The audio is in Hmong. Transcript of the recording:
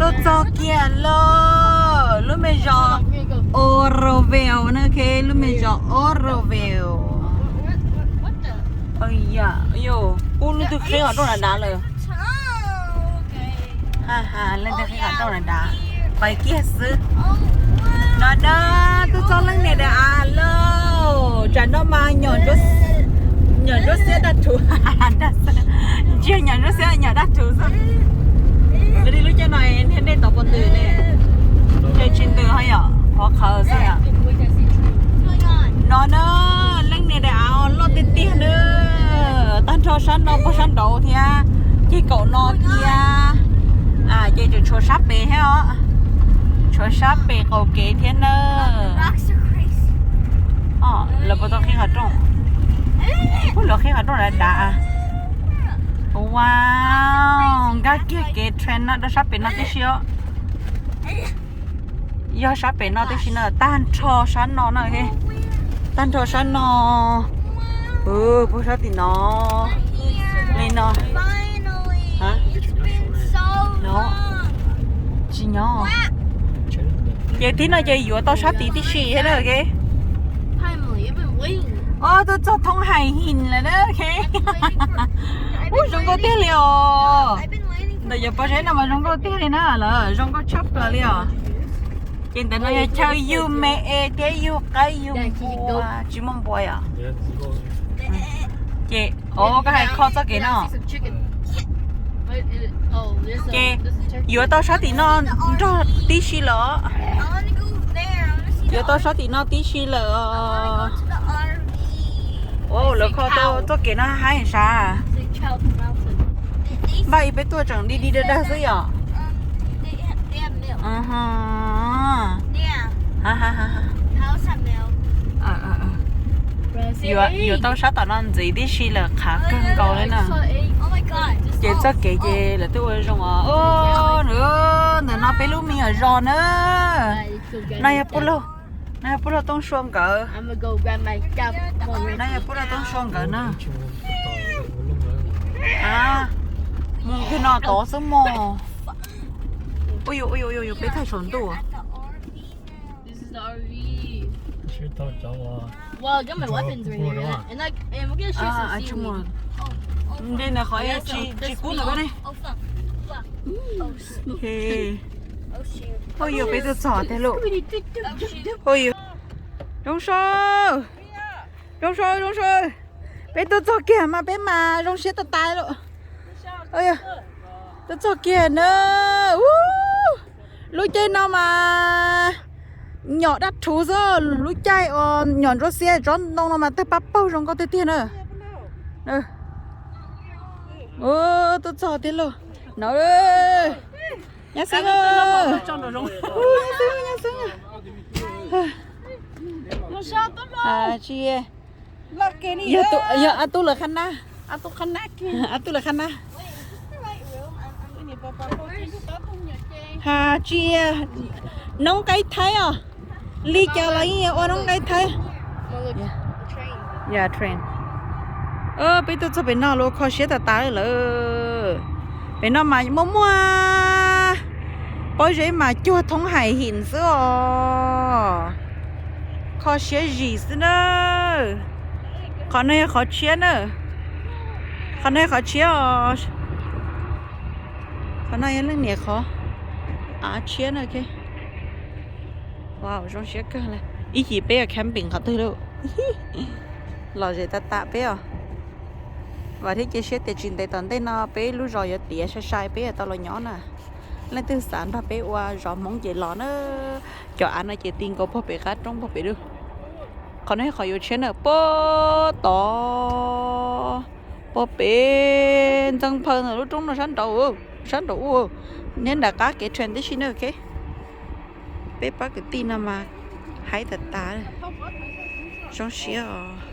Tuaj txog kiag lawm, lub me zos Oroville na, lub me zos Oroville. Pub leej twg qhib qhov rooj dav dav lawm. Leej twg qhib qhov rooj dav dav, pais kiag xwb. No na, tuaj txog leej niam daim av lawm. Tsam no mas nyom ntsuab xiab daj rhuv. Ntsia nyom ntsuab xiab nyom daj rhuv xwb. Lawv li lub caij no niag dej tod puas ntws ne? Ces tsis ntws ho yom, qhuav qhawv xwb yom. No na, leej niam daim av loj tiag tiag na. Tag nrho sab no pog sab nraud thiab, ceg kaum no thiab. Ces tseem tshuav sab pem thiab os. Tshuav sab pem qaum kev thiab na. Lawv puas tau qhib qhov rooj? Ub, lawv qhib qhov rooj dav dav. Wow, nkag kiag kev train no rau sab pem no tib si os. Yog sab pem no tib si na, tag nrho sab no na. Tag nrho sab no. Puag sab tim no. Li no. Tsis nyob. Ces tib no ces yuav tau sab tid tib si thiab na. Os, tuaj txog thoob hais him lawm na. Ub, zoo nkauj tiag li os. Ntawm yog pob zeb no mas zoo nkauj tiag li na, lawv zoo nkauj tshaj plaws li os. Ces ntawm no yog chaw yug me es thiab yug qaib yug npua, tsis muaj npua yom. Ces, os, koj hais kho txoj kev no. Ces yuav tau sab tim no nrog tib si lawm. Yuav tau sab tim no tib si lawm. Lawv kho tau txoj kev no haib sav. Npaj ib peb tuaj tseem di di dag dag xwb yom. Yuav tau sab tom no ntxiv tib si lawm, qhav kawg nkaus li na. Ces txoj kev ces lawv twb ua zoo os. Ntawm no peb lub me nyuam zos na. No yog, no yog puj laug Tooj Sua nkawd. No yog puj laug Tooj Sua nkawd na. Mus kiag no tod xwb mog. Ua yuav, ua yuav, ua yuav, peb thaij saum ntuj. Ntawm qhov tsis kub ntawm koj ne. Ua yuav, peb tuaj txog tiag lauj. Ua yuav. Zoo so, zoo so, zoo so. Peb tuaj txog kiag mas peb mas zoo siab tas tas lauj. Tuaj txog kiag na. Lub caij no mas nyom dab rhuv xwb, lub caij uas nyom ntsuab xiab tsob ntoo no mas tawg pab paug zoo nkauj tiag tiag na. Tuaj txog tiag lauj. No, nyob xwb, nyob xwb, nyob xwb. Tsis, yog a tub lawv qhab nab, a tub lawv qhab nab. Has tsis, noob qaib thaib os. Li cas los yeej ua noob qaib thaib. Yog train. Peb tuaj txog pem no los kho siab tas tas lawm. Pem no mas muaj muaj pob zeb mas cuag thoob hais him xwb os. Kho siab zim xwb na. Qhov no yog qhov tshiab na. Qhov no yog qhov tshiab os. Qhov no yog leej niam qhov av tshiab na. Wow, zoo siab kawg li. Ib chim peb yuav camping qhov twg lauj? Lom zem tas tas peb os. Vam thiab cia siab tias tsis ntev tom ntej no peb lub zos yuav tiav sai sai peb yuav tau los nyob na. Leej twg xav nrog peb ua zov Hmoob ces los na. Cov av no ces ti nkaus puag pem qab roob puag pem dub. Qhov no yog qhov yuav tshiab na, puag tod, puag pem ntxeev phaw ntawm lub roob no sab nraud, sab nraud ub, nyob nram qab kev train tib si na. Peb pab kwv tij no mas haib tas tas, zoo siab os.